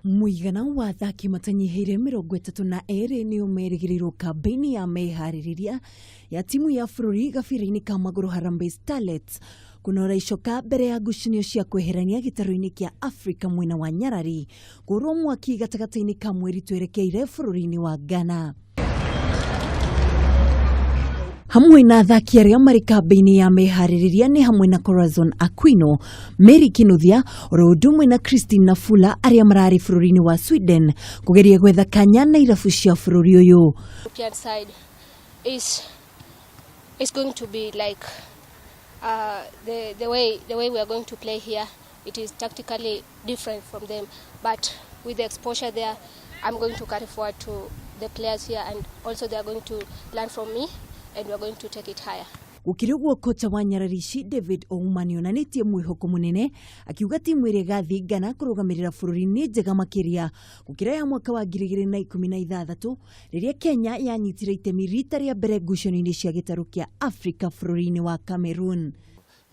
Mũigana wa athaki matanyihĩire 32 nĩo merĩgĩrĩirwo kambĩini ya meharĩrĩria ya timu ya bũrũri gabira-inĩ ka magũrũ Harambee Starlets kũnora icoka mbere ya ngucanio cia kweherania gĩtarũ-inĩ kĩa Afrika mwena wa Nyarari kũrwo mwaki gatagatĩ-inĩ ka mweri twerekeire bũrũri-inĩ wa Ghana. Hamwe na athaki arĩa marĩ kambĩ-inĩ ya meharĩrĩria nĩ hamwe na Corazon Aquino, Mary Kinuthia, oro ũndũ ũmwe na Christine Nafula arĩa mararĩ bũrũri-inĩ wa Sweden kũgeria gwetha kanya na irabu cia bũrũri ũyũ. European side is going to be like the way we are going to play here. It is tactically different from them, but with the exposure there, I'm going to carry forward to the players here, and also they are going to learn from me, and we are going to take it higher. Gũkĩrĩ ũguo, kocha wa Nyararici David Ouma nĩonanĩtie mwĩhoko mũnene, akiuga timu ĩrĩa ĩgathiĩ Ghana kũrũgamĩrĩra bũrũri nĩ njega makĩria gũkĩra ya mwaka wa 2016, rĩrĩa Kenya yanyitire itemi rita rĩa mbere ngucanio-inĩ cia gĩtarũ kĩa Afrika bũrũri-inĩ wa Cameroon.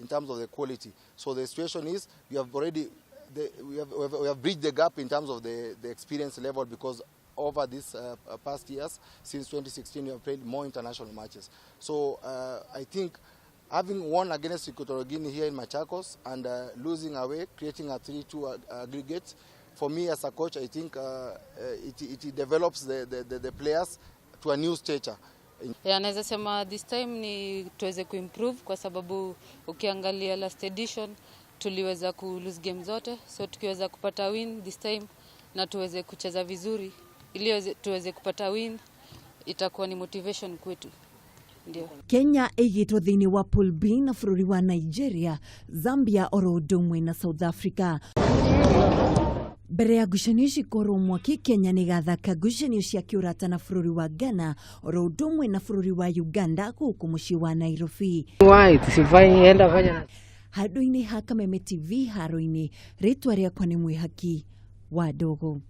In terms of the quality. So the situation is we have already the, we have bridged the gap in terms of the experience level, because over these past years, since 2016, we have played more international matches. So I think having won against Equatorial Guinea here in Machakos and losing away, creating a 3-2 aggregate, for me as a coach, I think it develops the players to a new stature. Yeah, naweza sema this time ni tuweze kuimprove kwa sababu ukiangalia last edition tuliweza ku lose game zote, so tukiweza kupata win this time na tuweze kucheza vizuri ili tuweze kupata win, itakuwa ni motivation kwetu. Ndio. Kenya ĩigĩtwo thĩinĩ wa Pool B na bũrũri wa Nigeria, Zambia, oro ũndũ ũmwe na South Africa. Mbere ya ngucanio ici kũrwo mwaki, Kenya nĩ ĩgathaka ngucanio cia kĩũrata na bũrũri wa Ghana oro ũndũ ũmwe na bũrũri wa Uganda gũkũ mũciĩ wa Nairobi. Handũ-inĩ ha Kameme TV haro-inĩ, rĩtwa rĩakwa nĩ Mwĩhaki wa Ndogo.